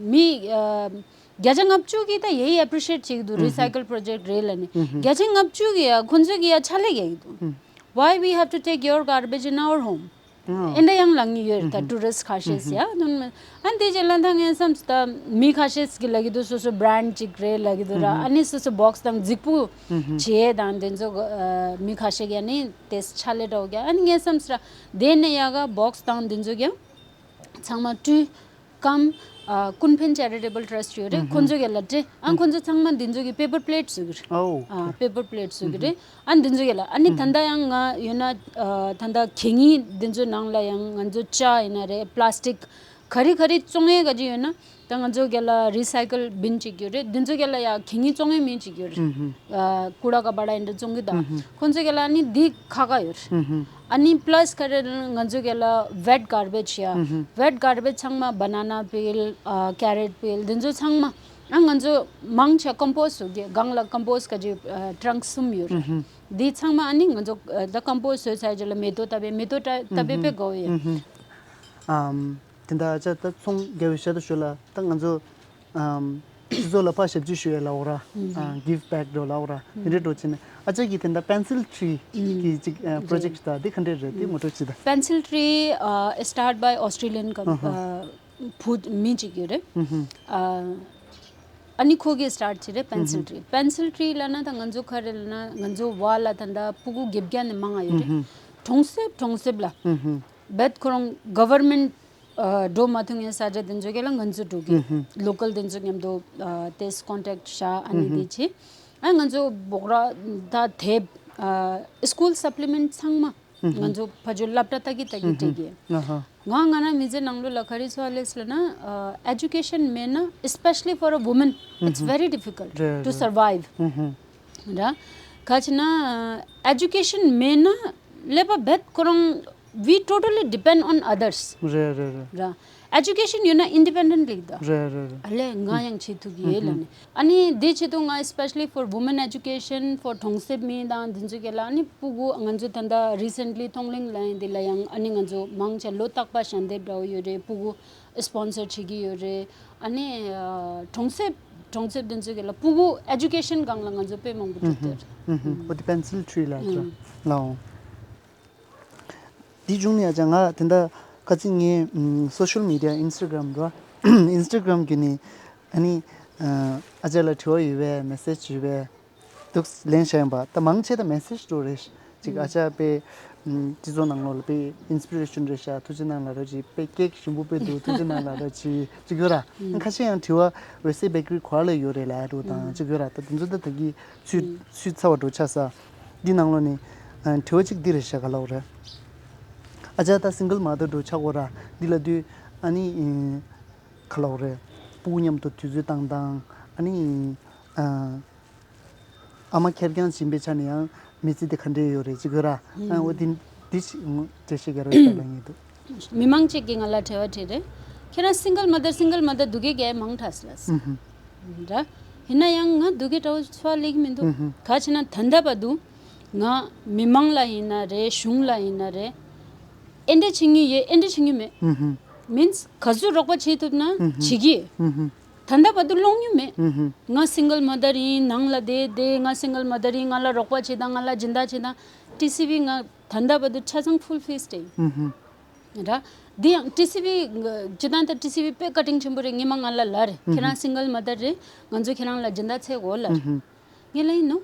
མི་ཨ་བརྒྱ་ཆ་ལྔ་བཅུ་གིས་ད་ཡེ་ཨེ་པི་རི་ཤི་ཨེཊ་བྱེད་ཀྱི་འདུག་རི་སའི་ཀལ་པྲོ་ཇེཀ་རེད་ལབ་ནས། བརྒྱ་ཆ་ལྔ་བཅུ་གིས་ཡ་ཁོང་ཚོས་ཀྱིས་ཡ་ཕྱག་ལས་རྒྱག་གི་འདུག Why we have to take your garbage in our home? ཨེ་འདྲ་ཡང་ལབ་མཁན་ཡོད་རེད། ད་ཊུ་རི་སི་ཊི་ཁ་ཤས་ཡ་དོན་མེད། ཨ་ནི་དེ་རྗེས་ལ་ད་ངས་བསམ་སོང་། ད་མི་ཁ་ཤས་ཀྱིས་ལབ་ཀྱི་འདུག་སོ་སོ་བྷི་རེན་ཌི་ཅིག་རེད་ལབ་ཀྱི་འདུག་ར། ཨ་ནི་སོ་སོ་བོག་སི་དང་རྫིག་པོ་བྱས་དང་དེ་ཚོ་ཨ་མི་ཁ་ཤས་ཀྱིས་ནི་དེ་ཕྱག་ལས་འདྲ་བོ་རྒྱག་ཨ་ནི་ངས་བསམ་སོང་ར། དེ་ནས་ཡ་ག་བོག་སི་དང་དེ་ཚོ་ཀྱང་ཚང་མ་སྤྲུལ། ཀམ། ཨ། ཀུན་ཕན་ཅེ་རི་ཊེ་བལ་ཊྲ་སི་ཊི་ཡོད་རེད། ཁོང་ཚོ་གི་ལ་སྤྲད། ཨ། ཁོང་ཚོ་ཚང་མ་འདི་ཚོ་གི་པེ་པར་པི་ལེ་ཊི་བཟོ་གི་རེད། ཨོ། ཨ། པེ་པར་པི་ལེ་ཊི་བཟོ་གི་རེད། ཨ། འདི་ཚོ་གི་ལ། ཨ་ནི་ད་ལྟ་ཡང་ང་ཡོད་ན། ཨ། ད་ལྟ་གད་སྙིགས་འདི་ཚོ་ནང་ལ་ཡང་ང་ཚོ་ཇ་ཡིན་ན་རེད། པི་ལ་སི་ཊིག་ག་རེ་ག་རེ་བཙོང་ཡས་ག་ཅིག་ཡོད་ན། ད་ང་ཚོ་གི་ལ་རི་སའི་ཀལ་བིན་ཅིག་ཡོད་རེད། འདི་ཚོ་གི་ལ་ཡ་གད་སྙིགས་བཙོང་ཡས་མི་ཅིག་ཡོད་རེད། ཨ། ཀུ་ཌ་ཀ་པ་ཌ་ཡིན་འདྲ་བཙོང་གི་ད། ཁོང་ཚོ་གི་ལ་ནི་འདི་ཁ་ཁ་ཡོད་རེད། ཨ་ནི་པི་ལ་སི་ག་རེ་ང་ཚོ་གི་ལ་ཝེཊ་གར་བེཇ་ཡ། ཝེཊ་གར་བེཇ་ཚང་མ། བ་ན་ན་པིལ། ཨ། ཀེ་རོཊ་པིལ། འདི་ཚོ་ཚང་མ། ཨ། ང་ཚོ་མང་ཆེ་ཀམ་པོ་སི་བཟོ་གི། སྒང་ལ་ཀམ་པོ་སི་ག་ཅིག་ཨ། ཊྲང་ཀི་གསུམ་ཡོད་རེད། འདི་ཚང་མ་ཨ་ནི་ང་ཚོ་ཨ། ད་ཀམ་པོ་སི་བཟོས་ཚར་རྗེས་ལ་མེ་ཏོག་བཏབ་པས། མེ་ཏོག་བཏབ་པས་དགོས་ཡོད། ཨམ། དེ་འདྲ་ཅག་ད་ཚོང་རྒྱག་པའི་ཤ་ད་ཞོ་ལ་ད་ང་ཚོ། ཨམ། སྤྱི་ཚོགས་ལ་ཕར་ཞབས་ཕྱི་ཞུ་ཡས་ལབ་དགོས་ར། ཨ། གིབ་བེག་འདྲ་ལབ་དགོས་ར། དེ་འདྲའི་འགྲོ་བྱས་ནས། ཨ་ཅག་གིས་དེ་འདྲ་པེན་སིལ་ཊི་རི་གི་ཅིག་ཨ། པྲོ་ཇེཀ་ད་དེ་ག་འདྲ་རེད། དེ་ངོ་སྤྲོད་བྱེད་ད། པེན་སིལ་ཊི་རི་ཨ། is start by Australian com- ཨ། བུ་མི་ཅིག་ཡོད་རེད། ཨ། ཨ་ནི་ཁོ་གིས་སི་ཊར་བྱས་རེད། པེན་སིལ་ཊི་རི། པེན་སིལ་ཊི་རི་ལབ་ན་ད་ང་ཚོ་ག་རེ་ལབ་ན། ང་ཚོ་བར་ལ་ད་ད་ཕྲུ་གུ་བརྒྱད་བརྒྱ་ནས་མང་ང་ཡོད་རེད། གྲོང་གསེབ་གྲོང་གསེབ་ལ། རྦད་ཁོ་རང་ག་ཝར་མེནཊ་ཨ། འགྲོ་མ་ཐུབ་མཁན་ས་ཆ་དེ་ཚོ་གི་ལ་ང་ཚོ་འགྲོ་གི། ལོ་ཀལ་དེ་ཚོ་མཉམ་དུ་ཨ། དེས་ཀོན་ཊེག་བྱས། ཨ་ནི་དེ་བྱས། ཨ། ང་ཚོ་སྦོག་ར་ད་དེབ། ཨ། སི་ཀུལ་སབ་ལི་མེནཊ་ཚང་མ་ང་ཚོ་ཕར་ཕྱོགས་སློབ་གྲྭ་ལྟ་གི་ལྟ་གི་སྤྲད་གི། ང་ང་རང་མི་ཚེ་ནང་ལོགས་ལ་ག་རེ་ཚོར་བ་སླེབས་ལབ་ན། ཨ། ཨེ་ཇུ་ཀེ་ཤན་མེད་ན། especially for a woman, it's very difficult to survive. ར། ག་ཅི་ན་ཨེ་ཇུ་ཀེ་ཤན་མེད་ན་ཀླད་པ་རྦད་ཁོ་རང་། We totally depend on others. རེད་རེད་རེད། ར། ཨེ་ཇུ་ཀེ་ཤན་ཡོད་ན་ཨིན་ཌི་པེན་ཌེན་ཊི་ལེགས་ད། རེད་རེད་རེད། ཨ་ལས་ང་ཡང་བྱེད་ཐུབ་ཀྱི་ཡོད་ལབ་ནས། ཨ་ནི་དེ་ཆེད་དུ་ང་། especially for women education, for གྲོང་གསེབ་མི་དང་འདི་ཚོ་གི་ལ། ཨ་ནི་ཕྲུ་གུ་ང་ཚོ་ད་ལྟ་རི་སེན་ཊི་ལི་ཐོང་ལིང་ལ་ཡིན། འདི་ལ་ཡང་ཨ་ནི་ང་ཚོ་མང་ཆེ་ལོ་རྟག་པ་ཞལ་འདེབས་འདྲ་བོ་ཡོད་རེད། ཕྲུ་གུ་སི་པོན་སར་བྱེད་ཀྱི་ཡོད་རེད། ཨ་ནི་ཨ། གྲོང་གསེབ་གྲོང་གསེབ་འདི་ཚོ་གི་ལ་ཕྲུ་གུ་ཨེ་ཇུ་ཀེ་ཤན་སྒང་ལ་ང་ཚོ་དཔེ་མང་པོ་སྒྲུབ་བསྡད་རེད། ཨོ་དེ་པེན་སིལ་ཊི་རི་ལ་ལ་འོང་། དེ་བྱུང་ནས་ཨ་ཅག་ང་དེ་འདྲ་ཁ་ཅིག་ངས་སོ་ཤལ་མི་ཌི་ཡ། ཨིན་སི་ཊ་གྷ་རམ་ར། ཨིན་སི་ཊ་གྷ་རམ་གི་ནི་ཨ་ནི་ཨ་ཅག་ལ་དྲི་བ་ཡོད་པས། མེ་སེཇ་ཡོད་པས། འདུག་ལན་བཤད་ཡིན་པ། ད་མང་ཆེ་ད་མེ་སེཇ་འགྲོ་རེད། ཅིག་ཨ་ཅག་དཔེ་སྤྱི་ཚོགས་ནང་ལོགས་ལ་དཔེ་ཨིན་སི་པི་རེ་ཤན་རེད་ཤག་ཐུགས་རྗེ་གནང་ལབ་རོགས་གྱིས། དཔེ་ཀེག་ཞིམ་པོ་དཔེ་འདུག་ཐུགས་རྗེ་གནང་ལབ་རོགས་གྱིས། ཅིག་ཡོད་ར། ཁ་ཤས་ཡང་དྲི་བ་འོད་ཟེར་བེ་ཀ་རི་ག་པར་ལ་ཡོད་རེད་ལབ་འདུག་དང་ཅིག་ཡོད་ར། ད་དེ་ཚོ་ད་ད་གི་ཚུད་ཚུད་ཚར་བ་འགྲོ་ཆགས་ས། འདི་ནང་ལོགས་ནས་ཨ། དྲི་བ་གཅིག་འདི་རེད་ཤག་ག་ལབ་རེད། ཨ་ཅག་ད་སིང་གལ་མ་དར་འགྲོ་ཆགས་གོ་ར། འདི་ལ་དུས་ཨ་ནི་ག་ལབ་རེད། ཕྲུ་གུ་མཉམ་དུ་དུས་ཚོད་བཏང་སྟངས། ཨ་ནི་ཨ། ཨ་མ་ཁེར་རྐྱང་ཡིན་པའི་ཆ་ནས་ཡང་མི་ཚེ་འདི་ག་འདྲས་ཡོད་རེད་ཅིག་ཡོད་ར། ཨ་འོ་འདི་འདི་ཞིག་འགྲེལ་བཤད་རྒྱག་རོགས་ཞེས་ལབ་ཡིན་འདུག་མི་མང་གཅིག་གིས་ང་ལ་དྲི་བ་དྲིས་རེད། ཁྱེད་རང་སིང་གལ་མ་དར་སིང་གལ་མ་དར་འདུག་གས་གས་མང་དྲགས་ལབ། ར། ཡིན་ན་ཡང་ང་འདུག་གས་འདྲ་བོ་ཚོར་བ་སླེབས་ཀྱི་མི་འདུག་ག་ཅི་ན་ད་ལྟ་བར་དུ་ང་མི་མང་ལ་ཡིན་ན་རེད། གཞུང་ལ་ཡིན་ན་རེད། ཨེ་འདྲ་བྱེད་མཁན་ཡོད། ཨེ་འདྲ་བྱེད་མཁན་མེད། མིན་སི་ག་ཚོད་རོགས་པ་བྱེད་ཐུབ་ན་བྱེད་ཀྱི། ད་ལྟ་བར་དུ་སློང་མྱོང་མེད། ང་སིང་གལ་མ་དར་ཡིན། ནང་ལ་བསྡད་བསྡད། ང་སིང་གལ་མ་དར་ཡིན། ང་ལ་རོགས་པ་བྱེད་དང་། ང་ལ་སྦྱིན་བདག་བྱེད་དང་། ཊི་སི་ཝི་ང་ད་ལྟ་བར་དུ་ཆ་ཚང་ཕུལ་ཕིས་སྟེ་ཡིན། ར། འདི་ཡང་ཊི་སི་ཝི་ཇི་ལྟར་ད་ཊི་སི་ཝི་དཔེ་བཀའ་དྲིན་ཆེན་པོ་རེད། ངས་མ་ང་ལ་ལབ་རེད། ཁྱེད་རང་སིང་གལ་མ་དར་རེད། ང་ཚོ་ཁྱེད་རང་ལ་སྦྱིན་བདག་བྱེད་དགོས་ལབ་རེད། ངས་ལབ་ཡིན་ནོ།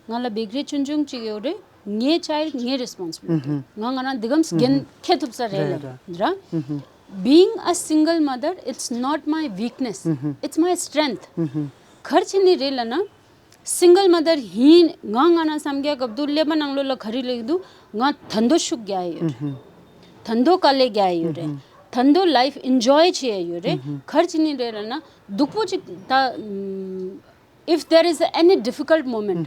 ང་ལ་བེ་ཀ་རི་ཆུང་ཆུང་གཅིག་ཡོད་རེད། ངའི་ཅའིལ་ཌི་ངའི་རེ་སི་པོན་སི་བི་ལི་ཊི། ང་ང་རང་འདི་གམ་འགན་འཁྱེར་ཐུབ་ས་རེད་ལབ་ར། Being a single mother, it's not my weakness, it's my strength. ག་རེ་བྱས་ནས་རེད་ལབ་ན། སིང་གལ་མ་དར་ཡིན། ང་ང་རང་བསམ་རྒྱག་སྐབས་དུ་ཀླད་པ་ནང་ལོགས་ལ་ག་རེ་སླེབས་འདུག་ང་ད་དུང་ཤུགས་རྒྱག་ཡོད་རེད། ད་དུང་དཀའ་ལས་རྒྱག་ཡོད་རེད། ད་དུང་life enjoy་བྱེད་ཡ་ཡོད་རེད། གར་ཅི་ནི་རེད་ལབ་ན་སྡུག་པོ་ཅིག་ད་ཨམ། If there is any difficult moment,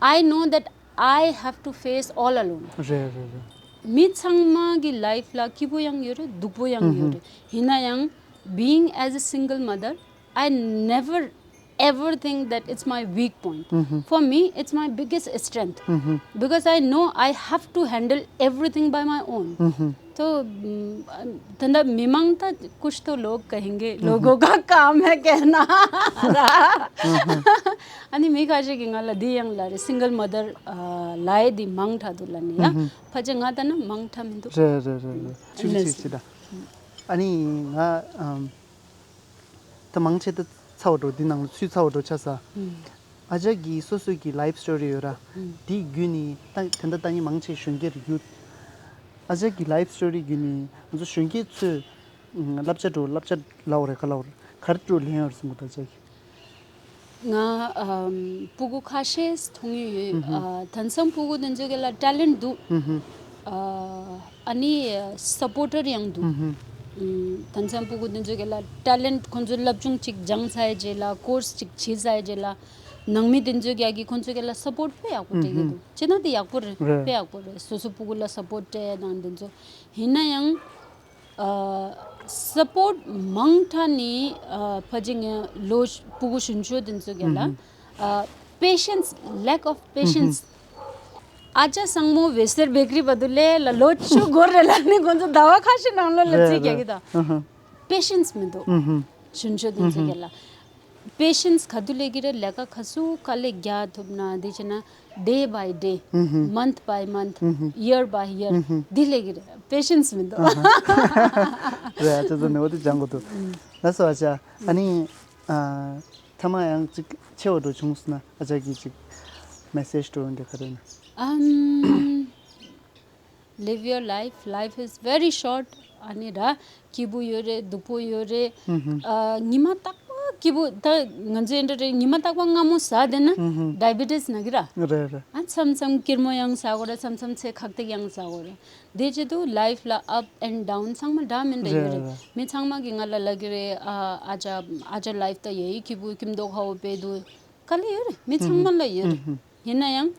I know that I have to face all alone. རེད་རེད་རེད། མི་ཚང་མ་གི་life་ལ་སྐྱིད་པོ་ཡང་ཡོད་རེད། སྡུག་པོ་ཡང་ཡོད་རེད། ཡིན་ན་ཡང་being as a single mother, I never ever think that it's my weak point. For me, it's my biggest strength. Because I know I have to handle everything by my own. ད་ད་མི་མང་ད་कुछ तो लोग कहेंगे, लोगों का काम है कहना། ཨ་ནི་མི་ཁ་ཤས་ཀྱིས་ང་ལ་འདི་ཡང་ལབ་རེད། single mother་ལབ་ཡ་འདི་མང་དྲགས་འདུག་ལབ་ནི་ཡ། ཕལ་ཆེར་ང་ལྟ་ན་མང་དྲགས་མི་འདུག་རེད་རེད་རེད་རེད། ཚིག་གཅིག་ལབ་ཅིག་ད། ཨ་ནི་ང་ཨམ། ད་མང་ཆེ་ད་ཚར་བ་འགྲོ། འདི་ནང་ལ་ཚུད་ཚར་བ་འགྲོ་ཆགས་ས། ཨ་ཅག་གི་སོ་སོ་གི་life story་ཡོད་ར། འདི་བརྒྱུད་ནས་ད་དེ་འདྲ་ད་ནི་མང་ཆེ་གཞོན་སྐྱེས་རེད་ཡོད། ཨ་ཅག་གི་life story་བརྒྱུད་ནས་ང་ཚོ་གཞོན་སྐྱེས་ཚོས་བསླབ་བྱ་འགྲོ་བསླབ་བྱ་ལབ་རེད་ག་ལབ་རེད་ག་རེ་འགྲོ་ལེན་ཡོད་རེད་བསམ་གི་འདུག་ཨ་ཅག་གི། ང་ཨམ། སྤུ་གུ་ཁ་ཤས་མཐོང་ཡོད་ཡོད། ཨ། དེང་སང་སྤུ་གུ་དེ་ཚོ་གི་ལ་talent་འདུག་ཨ། ཨ་ནི་supporter་ཡང་འདུག་ཨམ། དེང་སང་སྤུ་གུ་དེ་ཚོ་གི་ལ་talent་ཁོང་ཚོ་སློབ་སྦྱོང་ཅིག་སྦྱངས་ཚར་རྗེས་ལ་course་ཅིག་བྱས་ཚར་རྗེས་ལ་ནང་མི་དེ་ཚོ་གི་ཡ་གི་ཁོང་ཚོ་གི་ལ་support་དཔེ་ཡག་པོ་སྤྲད་ཀྱི་འདུག་བྱས་ན་དེ་ཡག་པོ་རེད། དཔེ་ཡག་པོ་རེད། སོ་སོ་སྤུ་གུ་ལ་support་སྤྲད་དང་དེ་ཚོ། ཡིན་ན་ཡང་ཨ། support་མང་དྲགས་ནི་ཨ། ཕལ་ཆེར་ངའི་ལོ་སྤུ་གུ་གཞོན་ཤོས་དེ་ཚོ་གི་ལ་ཨ། patience, lack of patience། ཨ་ཅག་སང་མོ་བེ་སེར་bakery་བར་དུ་སླེབས་ལ་ལོ་བཅུ་འགོར་རེད་ལབ་ནི་ཁོང་ཚོ་ཟླ་བ་ཁ་ཤས་ནང་ལོགས་ལ་རྩིས་རྒྱག་གི་ད། patience་མི་འདུག་གཞོན་ཤོས་དེ་ཚོ་གི་ལ། patience་ག་དུས་སླེབས་ཀྱི་རེད། ལས་ཀ་ག་ཚོད་དཀའ་ལས་རྒྱག་ཐུབ་ན། དེ་བྱས་ན་day by day, month by month, year by year་འདི་སླེབས་ཀྱི་རེད། patience་མི་འདུག་རེད། ཨ་ཅག་ཚོ་ནི་འོ་དེ་སྦྱང་དགོས་འདུག་ལགས་སོ་ཨ་ཅག་ཨ་ནི་ཨ། མཐའ་མ་ཡང་ཅིག་ཆེ་བ་འགྲོ་བྱུང་སོང་ན་ཨ་ཅག་གིས་ཅིག་message་འགྲོ་འདི་ག་རེ་ན། ཨམ། Live your life. Life is very short. ཨ་ནི་ར་སྐྱིད་པོ་ཡོད་རེད། སྡུག་པོ་ཡོད་རེད། ཨ། ཉི་མ་རྟག་པར་སྐྱིད་པོ། ད་ང་ཚོའི་འདྲ་རེད། ཉི་མ་རྟག་པར་མངར་མོ་ཟ་བསྡད་ན་diabetes་ན་གི་ར། རེད་རེད། ཨ། མཚམས་མཚམས་སྐྱུར་མོ་ཡང་ཟ་དགོས་རེད། མཚམས་མཚམས་ཚལ་ཁག་ཏིག་ཡང་ཟ་དགོས་རེད། དེ་བྱེད་དུས་life་ལ་up and down་ཚང་མ་འདྲ་མི་འདྲ་ཡོད་རེད། རེད་རེད། མི་ཚང་མ་གིས་ང་ལ་ལབ་ཀྱི་རེད། ཨ། ཨ་ཅག་ཨ་ཅག་life་ད་ཡེ་སྐྱིད་པོ་སྐྱིད་མདོག་ཁ་པོ་དཔེ་འདུག་དཀའ་ལས་ཡོད་རེད། མི་ཚང་མ་ལ་ཡོད་རེད། ཡིན་ན་ཡང་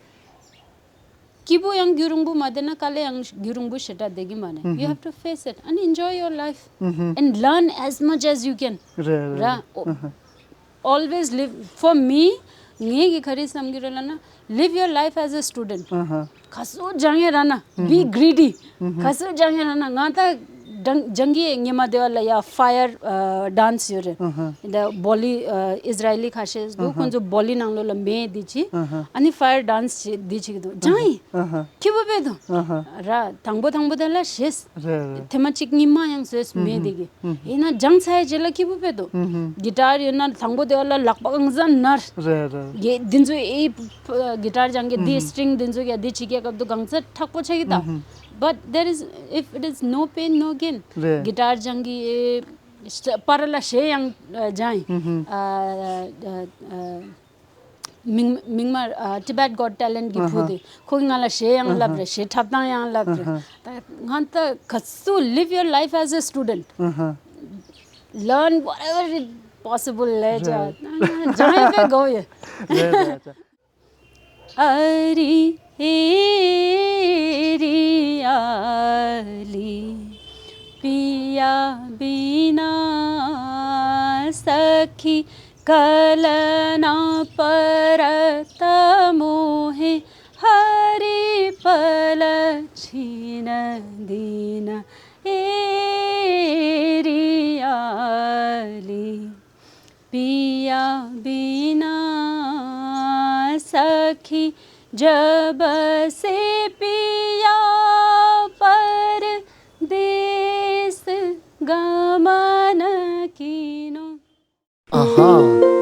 སྐྱིད་པོ་ཡང་རྒྱུན་རིང་པོ་མ་བསྡད་ན་དཀའ་ལས་ཡང་རྒྱུན་རིང་པོ་ཞེ་དྲག་བསྡད་ཀྱི་མ་རེད། You have to face it and enjoy your life and learn as much as you can. རེད་རེད། ར། ཨོ། Always live, for me, ངས་གི་ག་རེ་བསམ་གྱི་རེད་ལབ་ན། Live your life as a student. ག་ཚོད་སྦྱང་ཡས་རག་ན། Be greedy. ག་ཚོད་སྦྱང་ཡས་རག་ན། ང་ད་སྦྱང་སྦྱང་གི་ཉི་མ་དེ་བ་ལ་ཡ་fire dance་ཡོད་རེད། ད་བོ་ལི་ཨིས་ར་ཨེལ་ལི་ཁ་ཤས་འདུག་ཁོང་ཚོ་བོ་ལི་ནང་ལོགས་ལ་མེ་འདི་བྱེད། ཨ་ནི་fire dance་བྱེད་འདི་བྱེད་ཀྱི་འདུག་སྦྱང་ཡིན། སྐྱིད་པོ་དཔེ་འདུག་ར། དང་པོ་དང་པོ་དེ་ལ་ཞེད། རེད་རེད། ཐེངས་མ་གཅིག་གཉིས་མ་ཡང་བཟོས་མེད་དེ་གི། ཡིན་ན་སྦྱངས་ཚར་རྗེས་ལ་སྐྱིད་པོ་དཔེ་འདུག་གི་ཊར་ཡོད་ན་དང་པོ་དེ་བ་ལ་ལག་པ་གང་ས་ན་རེད། རེད་རེད། གི་འདི་ཚོ་ཨེ་གི་ཊར་སྦྱང་གི་འདི་སི་ཊིང་འདི་ཚོ་ཡ་འདི་བྱེད་ཀྱི་སྐབས་དུ་གང་ས་མཁྲེགས་པོ་ཆགས་ཀྱི་ད། But there is, if it is no pain, no gain. རེད། གི་ཊར་སྦྱང་གི་པར་ལ་གཞས་ཡང་སྦྱང་ཡིན། མིང་མིང་མ་Tibet Got Talent་གི་བུ་དེ་ཁོ་གི་ང་ལ་གཞས་ཡང་བསླབ་རེད། གཞས་འཁྲབ་སྟངས་ཡང་བསླབ་རེད། ད་ང་ད་ག་ཚོད། Live your life as a student. Learn whatever is possible. ལས་ཅ་སྦྱང་ཡས་དཔེ་དགོས་ཡོད། རེད་རེད། ཨ་རི་ཨེ་རི་ཨ་ལི། पिया बिना सखी कल ना परत मोहे। हरि पल छिन दीन एरियाली। पिया बिना सखी जब से पिया परदेस गमन कीनो। Aha.